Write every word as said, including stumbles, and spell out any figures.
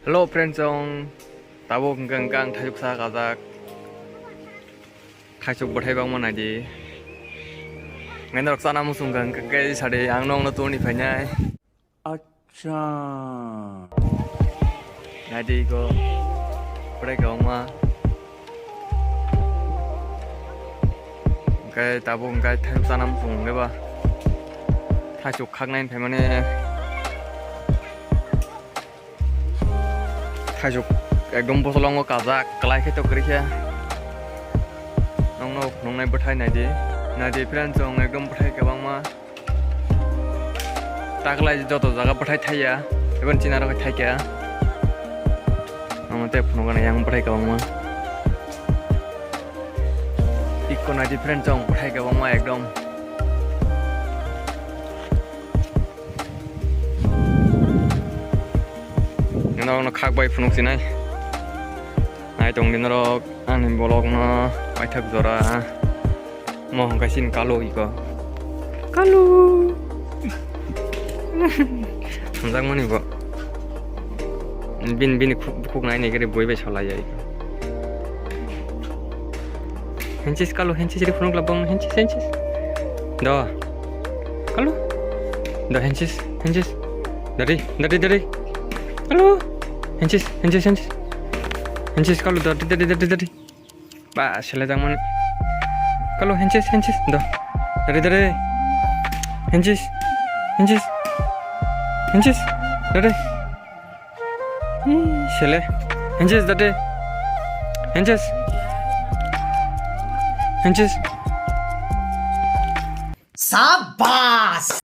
Hello friends, chong tabuk hwnkha hwnkha ang thaisuk sa kajak. Thaisuk bwthai bangma naidi. Ngai norok chana muchung hwnkha hwnkha khe sadi ang nokno tubuni phainai. Acha. Naidi ko bwthai kwbangma. Hwnkhe tabuk hwnkhe thaisuk chana muchung hwnkhe ba. Thaisuk khaknai phaimani. Thaisuk ekdom bosolongo kajak, kwlai khe to kwrwi khe. Nokno phunuknai bwthai naidi. Naidi friends, chong ekdom bwthai kwbangma. Taklai joto jaga bwthai thaiya. Eboni chini aro khe thaikha. Nokno tei phunukgana yang bwthai kwbangma. Ikko naidi friends, chong bwthai kwbangma ekdom. Norokno khak bai phunuk sinai. Nai tong di norok ani vlog no paithak jora. Mo hwnkha sin kalu iko. Kalu. Hamjakmani bo. Bin bini khuk, khuk nai nai gari boi bai salai ya iko. Henchis kalu, henchis ri phunuk labang, henchis, henchis. Do. Kalu. Do henchis, henchis. Dari, dari, dari. Kalu. Henchis, henchis, henchis. Henchis kalu, dari, dari, dari, dari. Ba, sele jang mani. Kalu, henchis, henchis. Do. Dari, dari. Henchis. Henchis. Henchis. Dari. Ih, sele. Henchis dade. Henchis. Henchis. Sabas.